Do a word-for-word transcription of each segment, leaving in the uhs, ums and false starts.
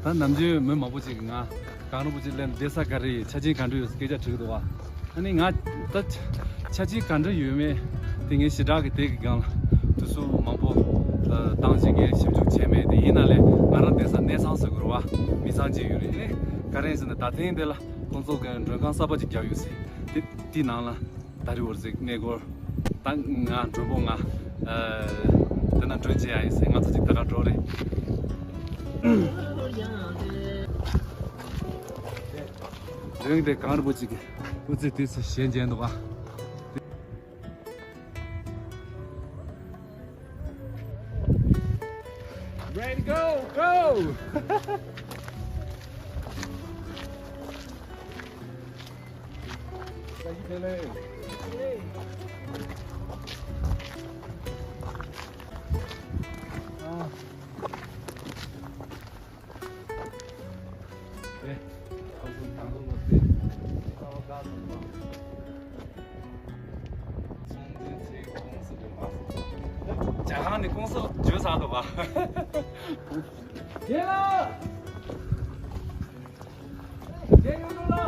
ད་ནམ་རྒྱུན་མི་མང་པོ་ཅིག་གིས་ང་གངས་རིན་པོ་ཆེ་སླེབས་ནས་བསྡད་ས་ག་རེ་ཡོད། ཆ་རྐྱེན་ག་འདྲ་ཡོད་ཟེར་སྐད་ཆ་དྲི་གི་འདུག་བ། ཨ་ནི་ང་ད་ཆ་རྐྱེན་ག་འདྲ་ཡོད་མེད་དེ་ངས་ཞེ་དྲག་གི་དེ་གི་སྒང་ལ་དུས་ཚོད་མང་པོ་བཏང་བྱས་ངས་ཞིབ་འཇུག་བྱས་མེད། དེ་ཡིན་ན་ལས་ང་རང་བསྡད་ས་གནས་ཚང་ཟེར་དགོས་རེད་བ། མི་ཚང་ཅིག་ཡོད་རེད། ཨ་ནི་ག་རེ་ཡིན་ཟེར་ན་ད་ཐེངས་འདི་ལ་ཁོང་ཚོ་གི་མགྲོན་ཁང་གསར་པ་ཅིག་བརྒྱབ་ཡོད་ཟེར། དེ་དེའི་ནང་ལ་ད་རེས་འོར་ཟིག་གནས་སྐོར། ད་ང་མགྲོན་པོ་ང་ཨ་དེ་ན་མགྲོན་བྱེད་ཡ་ཡིན་ཟེར། ང་ཚོ་ཅིག་ད་ག་འགྲོ་རེད། རིང་དེ་གངས་རིན་པོ་ཆེ་གི་སྐུ་ཚེ་དུས་སུ་ཞལ་མཇལ་འདུག་ག Ready, go, go! ཇ་ཁང་ནས་ཀུང་སི་བརྗོད་ཚར་འདུག་བ། རྒན་ལགས། རྒན་གཡུ་སྒྲོན་ལགས།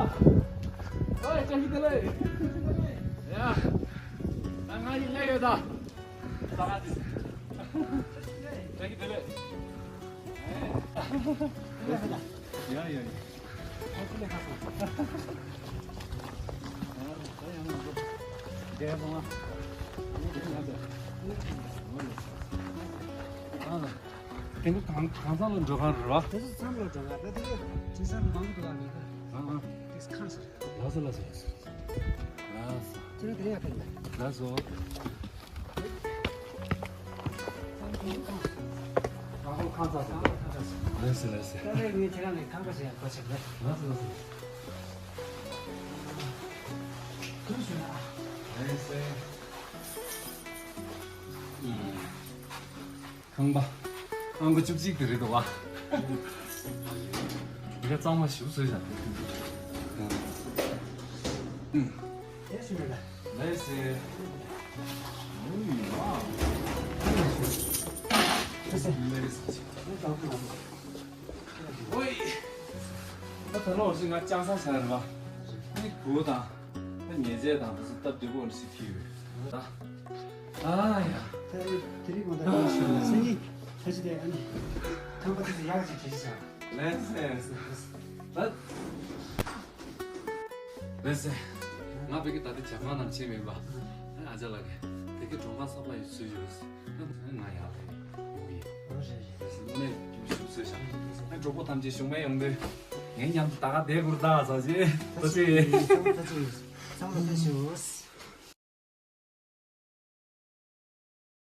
ཨོ་བཀྲ་ཤིས་བདེ་ལེགས། ཡ། ད་ང་ཡི་སླེབས་ཡོད་ད། ད་ང་ཚོ། བཀྲ་ཤིས་བདེ་ལེགས། ཡ་ཡ་ཡ། དེ་ཚོ་གང་གང་ཚང་ལ་འགྲོ་གང་རེད་བ། དེ་ཚོ་ཚང་ལ་འགྲོ་ག་ད་དེ་ག་དེང་སང་མང་པོ་འདུག་ཨ་མི་ག་ཨ་ཨ། དེ་ཁང་ཟེར། ལགས་སོ་ལགས་སོ་ལགས་སོ། ལགས་སོ། ཁྱེད་རང་དེ་རིང་ཡར་ཕེབས་ལ། ལགས་སོ། ཁང་ཁང་ཁང་ཚང་ཚང་ཁང་ཚང་། ལགས་སོ་ལགས་སོ། ད་རེས་ངས་ཁྱེད་རང་ལ་ཁང་པ་ཞིག་ཡར་གོ་ཆེད་ལ། ལགས་སོ་ལགས་སོ། ཐུགས་རྗེ་ཆེ། ལགས་སོ། ཁང་པ། ཨང་ཀི་བཅུ་གཅིག་དེ་རེད་འདུག་བ། འདི་ག་གཙང་མ་ཞིག་བཟོས་བཞག་ཨུམ། ལགས་སེ། ཨུའི་ཝའོ། ལགས་སེ། ཨོའི། ད་ད་ལོ་ཞིག་ང་ལྕགས་ཟམ་ཟ་རེད་བ། ཨ་ནི་གོས་དང་། ད་ཉལ་ཆས་དང་དེ་ཚོ་སྟབས་བདེ་པོ་འདྲ་ཞིག་ཁྱེར་ཡོད། ད། ཨ་ཡ། ད་དེ་རིང་དགོང་དག་ཞུ་ན་སང་ཉིན་ད་ཅི་དེ་ཨ་ནི་ཁང་པ་དེ་ཚོ་ཡག་ཅིག་བྱེད་ཤིག་བྱ། ལགས་སེ། ད། ལགས་སེ། ང་བོད་ཀྱི་ད་ལྟ་ཇ་ཁང་ནང་ཕྱིན་མེད་པ། ཨ་ཅག་ལགས་ཀྱིས་བོད་ཀྱི་མགྲོན་ཁང་གསར་པ་ཡོད་ཚུལ་ཡོད། ང་ཡག་ལས་ཡོང་གི་ཡིན། ལགས་སེ། དངོས་གནས་ཞུ་ཚོད་བྱ། ཨ་གྲོགས་པོ་ཐམས་ཅད་གཞུག་མའི་ཡོང་དུས་ངའི་མཉམ་དུ་ད་ག་བསྡད་དགོས་རེད་ད་ཟེར་ཅིག་ད་ཅི་ད་ཅི་ད་ཅི་ད་ཅི།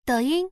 抖音，